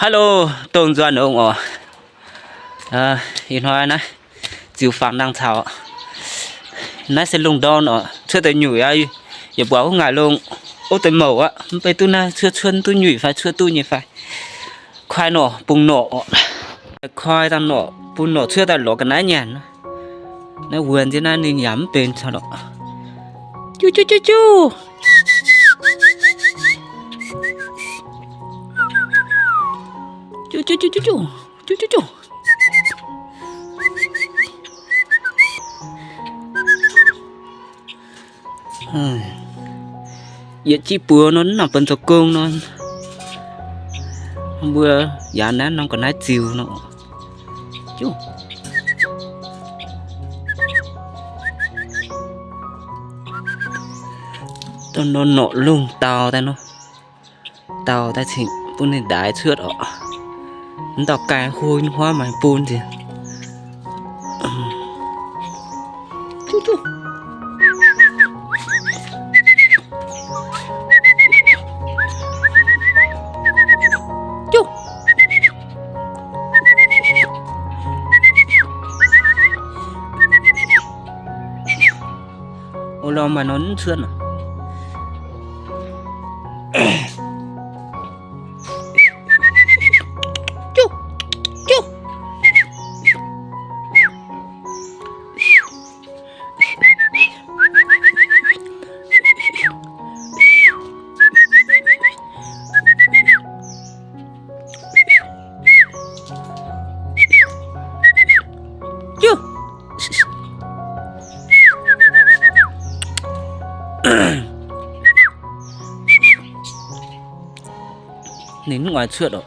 Hello, dongh nzuonx ongh oc. Ih hnoi naaiv ziux fangx nangh caux. Naaiv se lungh ndorm oc, cuotv daaih nyuic aqv. Yie mbuox wuov ngaaic longh, ov deix mouc aqv, mv bei duqv naaiv cuotv cuotv duqv nyuic fai cuotv duqv nyei fai. Koi norqc bungx norqc oc. Koi dangh norqc bungx norqc cuotv daaih lorz ga'naaiv nyanc. Naaiv wuonh nziex naaiv ninh yaac mv benx caux lorqc. Juv, juv, juv, juv. Juv, juv, juv, juv, juv. Juv, juv, juv. Yietc jiv buoz nor, mv nangc benx zoux gong nor, mbuo yaac naaiv norm ga'naaiv ziux nor. Juv. Dongh nor norqc lungh daaux daaih nor. Daaux daaih cingx bun ninh ndaix cuotv oc. Mv dauh gaih hu nyei huaav maaih bun nziex. O, lorh maaih norm mv cuotv nor. Juv, juv. Juv. Ninh mv oix cuotv oc.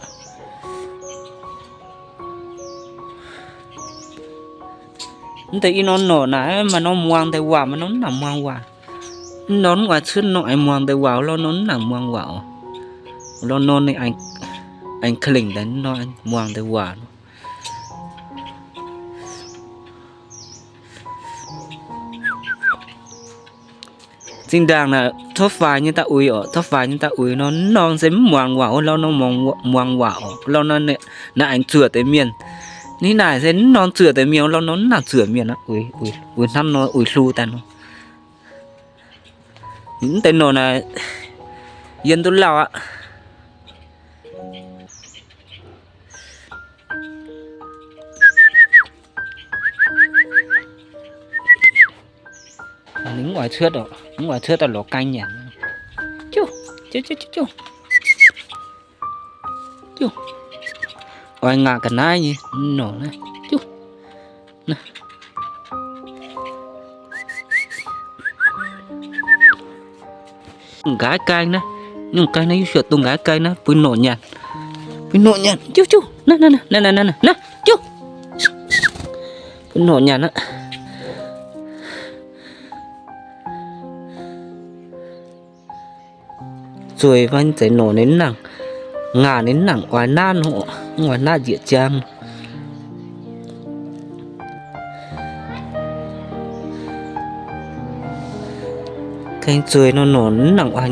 Mv deix i norm norqc naaic maaih norm muangx deix waac, maaih norm mv nangc muangx waac. Mv norm mv oix cuotv norm aengx muangx deix waac, lorh norm mv nangc muangx waac oc. Lorh norm ninh aengx, aengx klingc daaih norm muangx deix waac. Zinh ndaangc naaic tov faix nyei da'uix oc, tov faix nyei da'uix nor, norm se mv muangx waac, lorh norm muangx waac oc, lorh norm naaiv aengx zuoqc deix mienh. Ninh naaic se mv norm zuoqc deix mienh, lorh norm mv nangc zuoqc mienh aqv. Uix hnamv nor uix hlu daaih nor. Mv deix norqc naaic yiem duqv lauh aqv. Ninh mv oix cuotv oc, mv oix cuotv daaih lorz gaeng nyanc. Juv, juv, juv, juv, juv. Juv. Oix ngaatc ga'naaiv nyei norqc naaiv. Juv. Nqaaix gaeng naaiv, nyungc gaeng naaiv, yie suoqc dongh nqaaix gaeng naaiv, bun norqc nyanc. Bun norqc nyanc, juv, juv, naaiv, naaiv, naaiv, juv. Bun norqc nyanc aqv. Zueiz fai zeiz norqc ninh mv nangc ngaatc, ninh mv nangc oix naatv, mv oix naatv njiec jang. Gaeng zueiz nor norqc ninh mv nangc oix,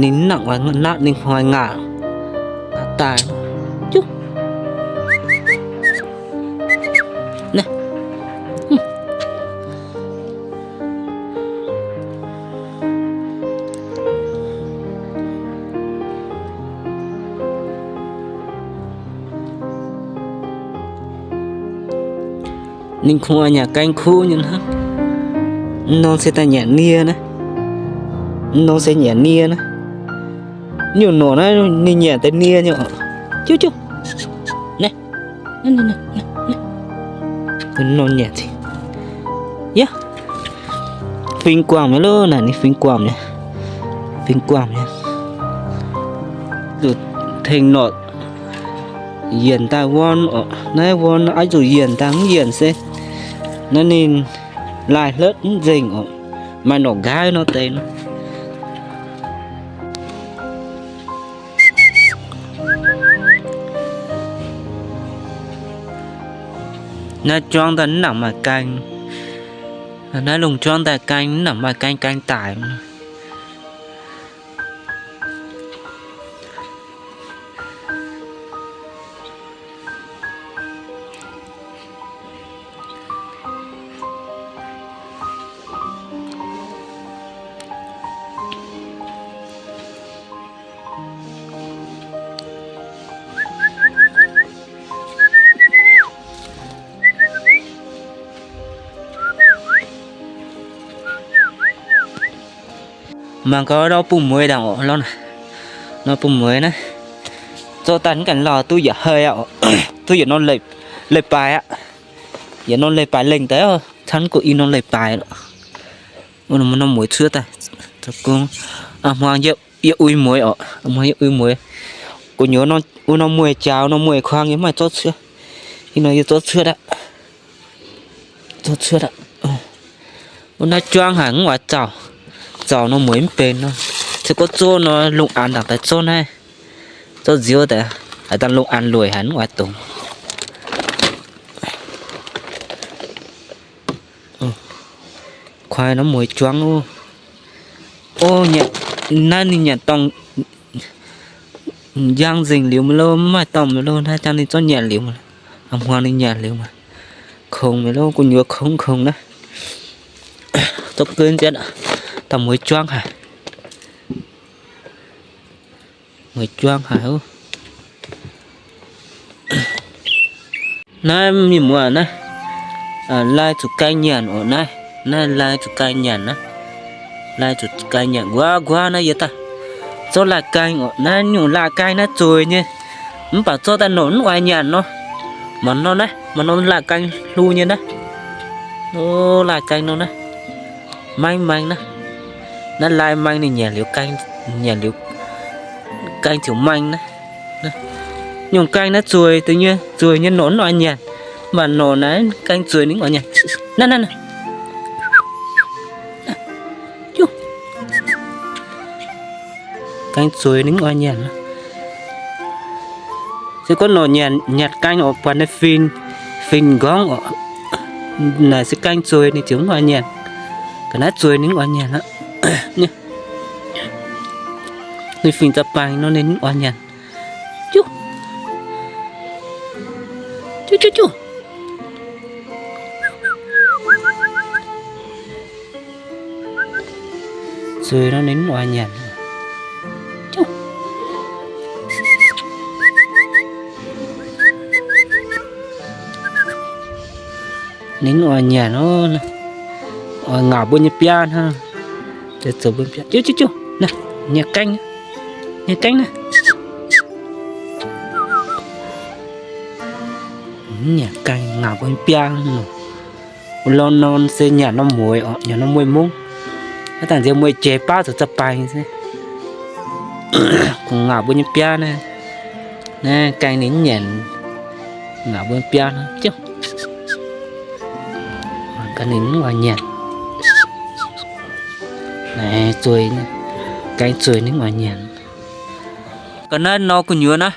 ninh mv nangc oix naatv, ninh oix ngaatc daaih. Juv. Naaiv. Ninh kungx oix nyanc gaeng kuv nyei hnangv. Norm se daaih nyanc nie naaiv. Norm se nyanc nie naaiv. Nyungc norqc naaiv ninh nyanc deix nie nyei oc. Juv, juv. Naaiv. Naaiv, naaiv, naaiv, naaiv. Norm nyanc zingh. Yaac. Fingx guangc mi'aqv loh, naaic ninh fingx guangc mi'aqv. Fingx guangc mi'aqv. Zuqc tengx norqc yienc daaih wuom oc. Naaiv wuom oix zuqc yienc daaih, mv yienc se naaiv ninh laaih hletv mv nzengc oc. Maaih norqc nqaaiv nor deix nor. Naaiv juangv daaih mv nangc maaih gaeng. Naaiv lungh juangv daaih gaeng mv nangc maaih gaeng, gaeng daic. Mangc gaax nor bung mueiz ndaangc oc, nor bung mueiz naaiv. Zorqv daaih mv ganh lauh duqv yietc hei aqv, duqv yietc norm leiz-baaix aqv. Yietc norm leiz-baaix lengh daaih, camv gu'nyuoz i norm leiz-baaix. Norm mueiz cuotv daaih, hmuangx yie uix mueiz oc, hmuangx yie uix mueiz. Gu'nyuoz wuov norm mueiz jaax, norm mueiz kuang yie mv maaih zorqv cuotv. Ih nor yie zorqv cuotv aqv. Zorqv cuotv aqv. Wuov naaiv juangv haic mv oix zauc. Zauc nor mueiz mv benx nor. Se gorngv zorqv nor lungh aanx ndaangc daaih zorqv naaiv. Zorqv nziouv daaih, haaix dangh lungh aanx lueic haic mv oix dongz. Kuaaiv nor mueiz juangv oc. Ov, naaiv ninh nyanc dorngh njang nzengc liuz maiv lo, mv maaih dorngh maiv lo, naaiv jangv ninh zorqv nyanc liuz, hmuangx ninh nyanc liuz, kongx maiv lo, gu'nyuoz kongx kongx naaiv. Zorqv geix jienv, daaih mueiz juangv haic. Mueiz juangv haic oc. Naaiv mienh muoz naaiv, lai zuqc gaeng nyanc oc naaiv. Naaiv lai zuqc gaeng nyanc naaiv. Lai zuqc gaeng nyanc nquaah nquaah naaiv yie daaih. Zorqv lai gaeng oc, naaiv nyungc lai gaeng naaiv zueiz nyei. Mv baac zorqv daaih nor mv oix nyanc nor. Mangc nor naaiv, mangc nor lai gaeng hlo nyei naaiv. Lai gaeng nor naaiv. Maeng maeng naaiv. Naaiv lai maeng ninh nyanc liuz, nyanc liuz gaeng ziouc maeng naaiv. Nyungc gaeng naaiv zueiz deix nyei, zueiz nyei nor mv oix nyanc. Mv baac nor naaiv gaeng zueiz ninh mv oix nyanc. Naaiv, naaiv, naaiv. Gaeng zueiz ninh mv oix nyanc. Se gorngv nor nyanc, nyanc gaeng oc, buatc naaiv fingx, fingx nqorngv oc. Naaic se gaeng zueiz ninh ziouc mv oix nyanc. Ga'naaiv zueiz ninh mv oix nyanc aqv. Ninh fingx za'baengx nor ninh mv oix nyanc. Juv, juv, juv, juv. Zueiz nor ninh mv oix nyanc. Ninh mv oix nyanc oc. Oix ngauc mbuo nyei biaa hnangv. Juv, juv, juv. Naaiv, nyanc gaeng, nyanc gaeng naaiv. Nyanc gaeng ngauc mbuo nyei biaa hnangv. Wuov lorqc nor se nyanc norm mueiz oc, nyanc norm mueiz mungv. Naaiv dangh nziex mueiz jiex baav zoux za'baengx se. Kungx ngauc mbuo nyei biaa naaiv. Naaiv gaeng ninh mv nyanc, ngauc mbuo nyei biaa naaiv. Mangc gaax ninh mv oix nyanc. Naaiv zueiz, gaeng zueiz ninh mv oix nyanc. Ga'naaiv nor gu'nyuoz naaiv,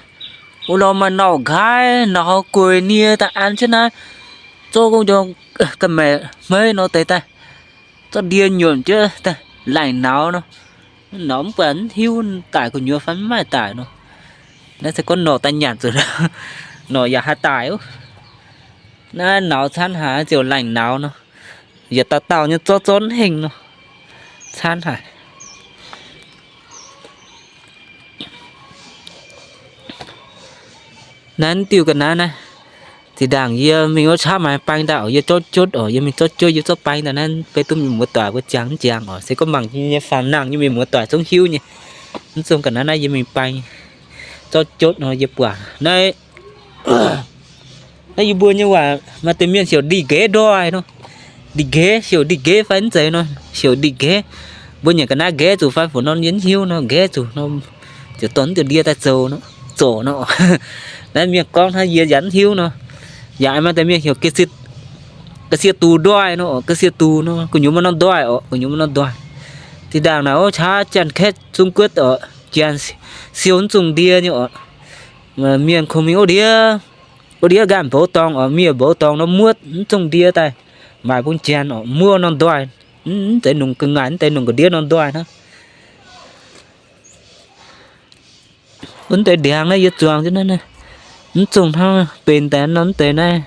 wuov lorqc maaih nauc nqaaiv, nauc hauv gueix nie daaih an jienv naaiv, zorqv ga'maeqc hmeiv nor deix daaih, zorqv ndie nyuonc jienv daaih laengc nauz nor. Nauz mv buatc mv hiuv daic gu'nyuoz fai mv maaih daic nor. Naaiv se gorngv norqc daaih nyanc zuqc, norqc yaac haih daic oc. Naaiv nauz camv haic ziouc laengc nauz nor. Yietc dauh dauh nyei zorqv zorqv hengh nor. Camv haic. Naaiv diuh ga'naaiv naaiv, zinh ndaangc yie mingh wuov qaqv maaih baeng daaih oc, yie zorqv jotv oc, yie mingh zorqv jotv, yie zorqv baeng daaih naaiv beiv duqv mienh muoz doic mbuo ziangx mv ziangx oc. Se gorngv mangc nyei faam nangh nyei mienh muoz doic zungv hiuv nyei. Mv zungh ga'naaiv naaiv yie mingh baeng zorqv jotv nor yie buatc naaiv. Naaiv yie mbuo nyei waac maaih deix mienh heuc ndih-nqeiv ndoih nor. Ndih-nqeiv, heuc ndih-nqeiv fai mv zeiz nor, heuc ndih-nqeiv. Mbuo nyanc ga'naaiv nqeiv zuqc fai fungc nor yie mv hiuv nor, nqeiv zuqc nor, ziouc dorh naaiv deix ndie daaih zoux nor, zoqc nor. Naaiv mienh gorngv hnangv yie yaac mv hiuv nor. Yaac maaih deix mienh heuc ga'sie dux ndoih nor, ga'sie dux nor, gu'nyuoz maaih norm ndoih oc, gu'nyuoz maaih norm ndoih. Zinh ndaangc naaic wuov qaqv Janx-Kaeqv Zung-Guoqv oc, Janx siou mv zungh ndie nyei oc. Mienh kungx mingh wuov ndiev, wuov ndiev nqaanh mbouv dorngx oc, mienh mbouv dorngx nor muotv mv zungh ndie daaih, maaic bun Janx oc, muoqv norm ndoih. Mv zeiz nungx ga'ngaaic, mv zeiz nungx ga'ndiev norm ndoih hnangv. Wuov deix ndiangx naaiv yie zuangx jienv naaiv, mv zungh hnangv benx daaih nor, mv deix naaiv,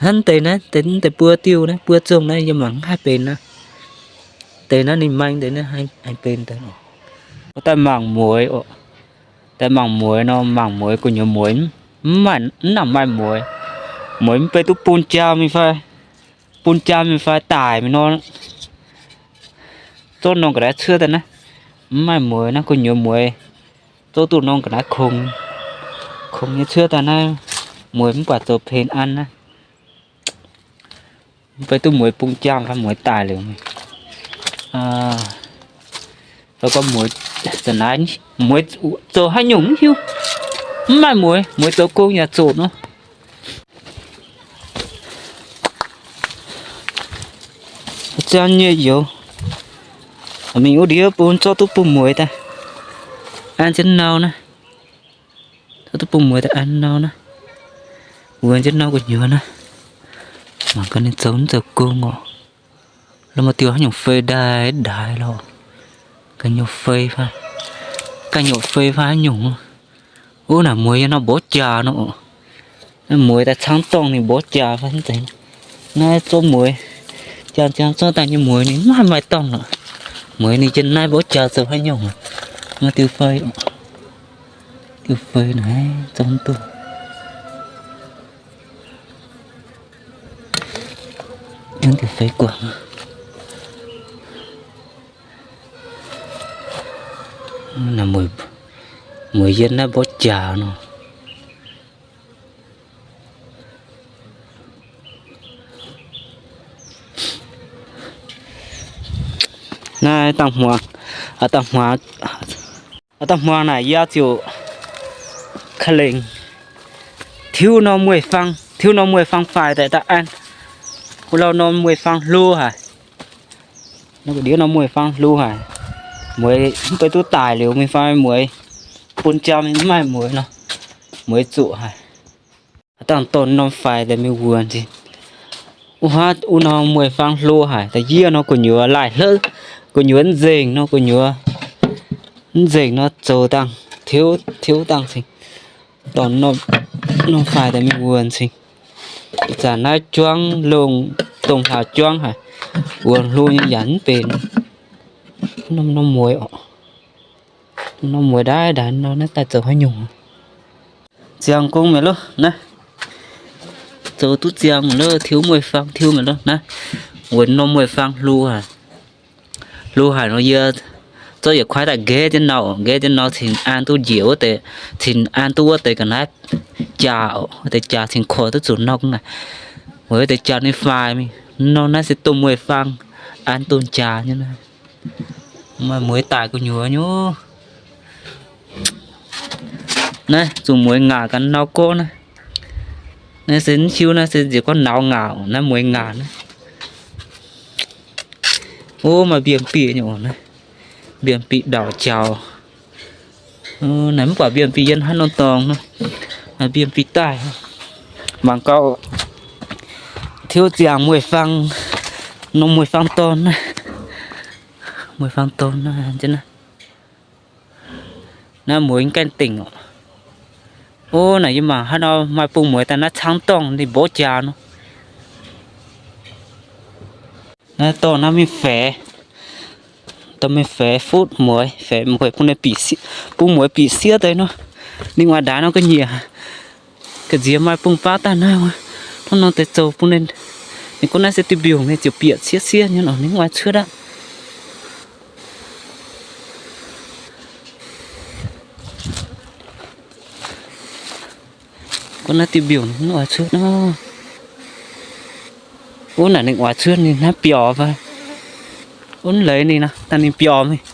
hnangv deix naaiv, deix mv deix buo diuh naaiv, buo zungh naaiv yie mangc mv haih benx naaiv. Deix naaiv ninh maeng deix naaiv haih benx daaih. Daaih mangc mueiz oc. Daaih mangc mueiz nor, mangc mueiz gu'nyuoz mueiz mv maaih, mv nangc maaih mueiz. Mueiz mv bei duqv bun jaa mingh fai, bun jaa mingh fai daic mingh nor. Zorqv norm ga'naaiv cuotv daaih naaiv. Mv maaih mueiz naaiv, gu'nyuoz mueiz zouv duqv norm ga'naaiv kongx, kongx nyei cuotv daaih naaiv, mueiz mv baac zoux pien an naaiv. Mv baac duqv mueiz bung jaang fai mueiz daic liuz. Fai gorngv mueiz, mueiz zoux haaix nyungc mv hiuv. Mv maaih mueiz, mueiz zoux gong yaac zoqc nor. Ziangh nyei youz, mingh wuov ndiev bun zorqv duqv bun mueiz daaih an jienv nau naaiv. Zorqv duqv bun mueiz daaih an nau naaiv. Wuonx jienv nau gu'nyuoz naaiv. Mangc gaax ninh zoux mv zoux gong oc. La'maah diuh haaix nyungc fei ndaaih ndaaix lorqc. Ga'nyuoz fei fai, ga'nyuoz fei fai haaix nyungc. Wuov naaic mueiz yiem nor mborqv jaax nor oc. Mueiz daaih caangv dorngh ninh mborqv jaax fai mv zeiz. Naaiv zorqv mueiz, jangx jangx zorqv daaih nyei mueiz ninh mv maaih maaih dorngh lorqc. Mueiz ninh yiem naaiv mborqv jaax zoux haaix nyungc. Maaih diuh fei, diuh fei naaiv zorqv duqv. Diuh fei guangc. Mueiz yiem naaiv mborqv jaax nor. Naaiv dangh hmuangx, dangh hmuangx, dangh hmuangx naaic yie ziouc ka'lengc tiuv norm mueiz-fang, tiuv norm mueiz-fang faix daaih daaih an. Wuov lauh norm mueiz-fang hlo haic. Ndiev norm mueiz-fang hlo haic. Mueiz mv bei duqv daic liuz mingh fai mueiz bun jaa mingh mv maaih mueiz nor, mueiz zuqc haic. Dangh dorh norm faix daaih mingh wuonx nzengc. Wuov haav wuov norm mueiz-fang hlo haic, da'yietv nor gu'nyuoz laaih hlouv, gu'nyuoz nzengc nor, gu'nyuoz nzengc nor zoux dangh tiuv, tiuv dangh cingx dorh norm faix daaih mingh wuonx cingx. Ih zanc naaiv juangv longh, dongh hlaax juangv haic, wuonx hlo nyei yaac mv benx. Norm, norm mueiz oc. Norm mueiz ndaaih ndaaih nor naaiv daaih zoux haaix nyungc. Ziangh gong mi'aqv loh naaiv. Zoux duqv ziangh mi'aqv loh, tiuv mueiz-fang tiuv mi'aqv loh naaiv. Wuonx norm mueiz-fang hlo haic. Hlo haic nor yie zorqv yietc kuaaiv daaih nqaeqv jienv nor, nqaeqv jienv nor cingx an duqv njiec wuov deix, cingx an duqv wuov deix ga'naaiv jaax oc, wuov deix jaax cingx koic duqv zuqc nor gunv naaic. Weic wuov deix jaax ninh faix mingh nor, naaiv se domh mueiz-fang an domh jaax nyei naaiv. Maaih mueiz daic gu'nyuoz nyei. Naaiv zuqc mueiz ngaatc gaax nau gorngv naaiv. Naaiv se mv hiuv, naaiv se nziex gorngv nauz ngaatc, naaiv mueiz ngaatc naaiv. Ov, maaih mbienv biqc nyei oc, naaiv mbienv biqc ndauc jaux. Naaiv mv baac mbienv biqc yiem haaix norm dorngx nor, mbienv biqc daaih. Mangc gaax, tiuv ziangh mueiz-fang, norm mueiz-fang dorn naaiv, mueiz-fang dorn naaiv. Naaiv mueiz gaengh dingc oc. Ov, naaic yie mangc haaix nor maaih bung mueiz daaih naaiv caangv dorngh ninh mborqv jaax nor. Naaiv dorh naaiv mingh faix, dorh mingh faix futv mueiz, faix mueiz bun ninh bieqc, bun mueiz bieqc sieqv deix nor. Ninh oix ndaix nor ga'nyiec, ga'nziex maaih bung baav daaih naaiv, hnangv nor deix zoux bun ninh. Ninh gunv naaiv se diuh mbiungc, ninh ziouc bieqc sieqv sieqv nyei nor, ninh oix cuotv aqv. Gunv naaiv diuh mbiungc ninh mv oix cuotv nor. Wuov naaic ninh oix cuotv ninh hnamv biaux fai? Wuov leiz ninh nor, dangh ninh biaux mingh.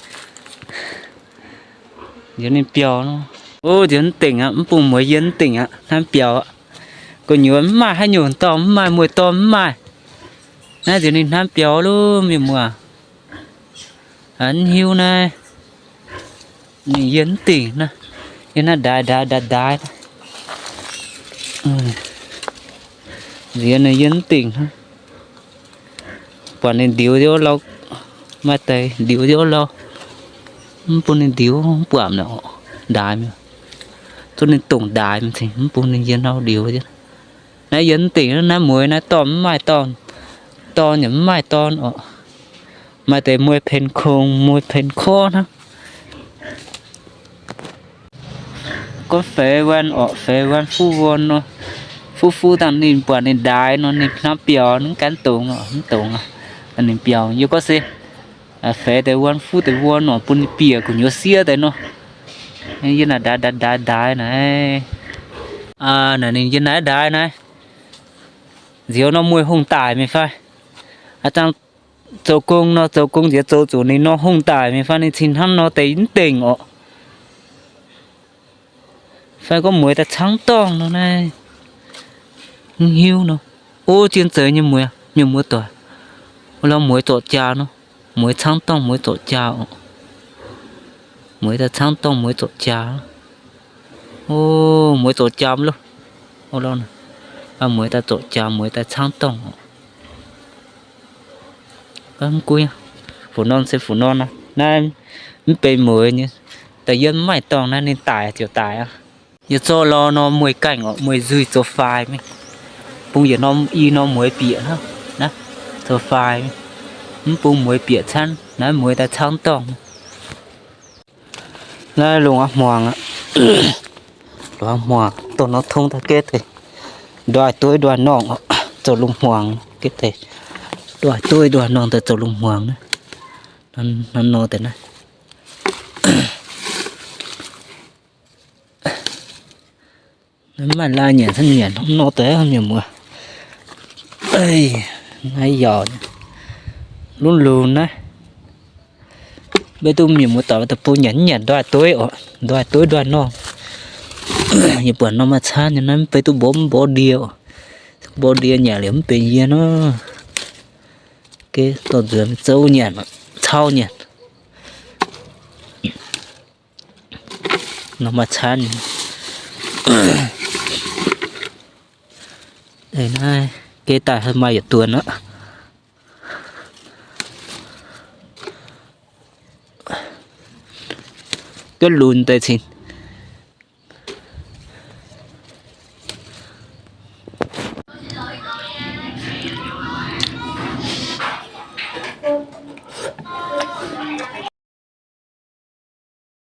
Nziex ninh biaux nor. Ov, nziex mv dingc aqv, mv bung mueiz yiem mv dingc aqv, hnamv biaux aqv. Gu'nyuoz mv maaih haaix nyungc dorh, mv maaih mueiz dorh mv maaih. Naaiv nziex ninh hnamv biaux lo, mienh muoz. Mv hiuv naaiv, ninh yiem mv dingc naaiv, yiem naaiv ndaix ndaix ndaix ndaix. Nziex ninh yiem mv dingc hnangv. Buatc ninh ndiux ziouv lauh, maaih deix ndiux ziouv lauh, mv bun ninh ndiux mv buatc mi'aqv, ndaix mi'aqv. Zungv ninh dongc ndaix mi'aqv cingx mv bun ninh yiem lauh ndiux ziouv. Naaiv yiem mv dingc naaiv mueiz naaiv dorh mv maaih dorn, dorn yaac mv maaih dorn oc. Maaih deix mueiz pen kong, mueiz pen korv hnangv. Gorngv feix waanc orqc, feix waanc fuqv wuon nor, fuqv fuqv dangh ninh buatc ninh ndaix nor, ninh hnamv biaux, ninh mv gan dongz oc, mv dongz aqv. Ninh biaux yie gorngv se, Faix deix wuom, fuqv deix wuom nor bun ninh bieqc gu'nyuoz siev deix nor. Yie naaic ndaix ndaix ndaix naaiv. Naaic ninh yie naaiv ndaix naaiv. Nziouv nor mueiz hungh daic mingh fai? A'zanc zoux gong nor, zoux gong nziex zoux zuqc ninh nor hungh daic mingh fai, ninh cingx hnamv nor deix mv dengc orqc. Fai gorngv mueiz daaih caangv dorngh nor naaiv, mv hiuv nor. O, zien zeiz nyei mueiz, mienh muoz doic. O, lorz mueiz zorc jaa nor, mueiz caangv dorngh mueiz zorc jaa orqc. Mueiz daaih caangv dorngh mueiz zorc jaa. O, mueiz zorc jaa loh. O, lorz, mueiz daaih zorc jaa, mueiz daaih caangv dorngh orqc. Mv gunv, fu nor se fu nor nor, naaiv mv benx mueiz nyei. Da'yietv mv maaih dorngh naaiv ninh daic ziouc daic aqv. Yietc zorqv lorz nor mueiz gaengh orqc, mueiz nzuih zoux faix mingh. Bung yietc norm i norm mueiz bieqc hnangv, naaiv, zoux faix mingh. Mv bung mueiz bieqc camv, naaiv mueiz daaih caangv dorngh. Naaiv lungh aqv hmuangx aqv. Lungh aqv hmuangx, dongh nor tong daaih geh deix ndoih dueiv ndoih norngh, zoux lungh hmuangx geh deix ndoih dueiv ndoih norngh daaih zoux lungh hmuangx naaiv. Nor deix naaiv. Mv maaih lai nyanc, nyanc nor deix mienh muoz. Naaiv yaac lunx lunx naaiv. Mv baac duqv mienh muoz doic deic-bung nyanc, nyanc ndoih dueiv oc, ndoih dueiv ndoih norngh. Yie buatc norm maaih camv nyei naaiv, mv baac duqv mborqv mv mborqv ndie oc. Mborqv ndie nyanc liuz mv benx yie nor. Geh dorh nzuonx zouv nyanc, cauv nyanc. Nor maaih camv nyei. Naaiv geh daaih maaih yietc duonx aqv. Ga'lunx deix cingx